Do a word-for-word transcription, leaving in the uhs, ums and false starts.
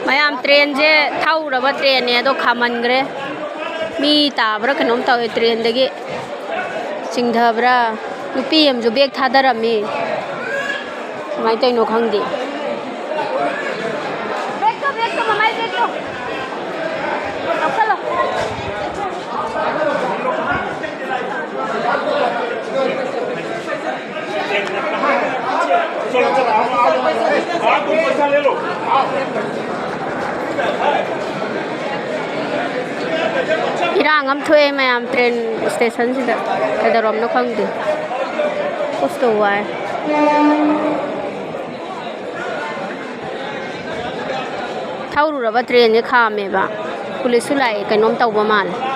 ꯃꯌꯥꯝ, ꯇ꯭ꯔꯦꯟꯁꯦ ꯊꯧꯔꯕ ꯇ꯭ꯔꯦꯟꯅꯦ, ꯑꯗꯣ ꯈꯥꯝꯃꯟꯈ꯭ꯔꯦ꯫ ꯃꯤ ꯇꯥꯕ꯭ꯔꯥ ꯀꯩꯅꯣꯝ ꯇꯧꯋꯦ ꯇ꯭ꯔꯦꯟꯗꯒꯤ꯫ ꯆꯤꯡꯊꯕ꯭ꯔꯥ? ꯅꯨꯄꯤ ꯑꯃꯁꯨ ꯕꯦꯒ ꯊꯥꯗꯔꯝꯃꯤ꯫ ꯀꯃꯥꯏꯅ ꯇꯧꯔꯤꯅꯣ ꯈꯪꯗꯦ꯫ ꯕꯦꯒꯇꯣ, ꯕꯦꯒꯇꯣ, ꯃꯃꯥꯏ ꯕꯦꯒꯇꯣ ꯂꯧꯁꯜꯂꯣ꯫ ꯏꯔꯥꯡ ꯑꯃ ꯊꯣꯛꯑꯦ ꯃꯌꯥꯝ, ꯇ꯭ꯔꯦꯟ ꯁ꯭ꯇꯦꯁꯟꯁꯤꯗ꯫ ꯀꯩꯗꯧꯔꯝꯅꯣ ꯈꯪꯗꯦ꯫ ꯀꯣꯁꯇꯣ ꯋꯥꯏ꯫ ꯊꯧꯔꯨꯔꯕ ꯇ꯭ꯔꯦꯟꯁꯦ ꯈꯥꯝꯃꯦꯕ꯫ ꯄꯨꯂꯤꯁꯁꯨ ꯂꯥꯛꯑꯦ, ꯀꯩꯅꯣꯝ ꯇꯧꯕ ꯃꯥꯜꯂꯦ꯫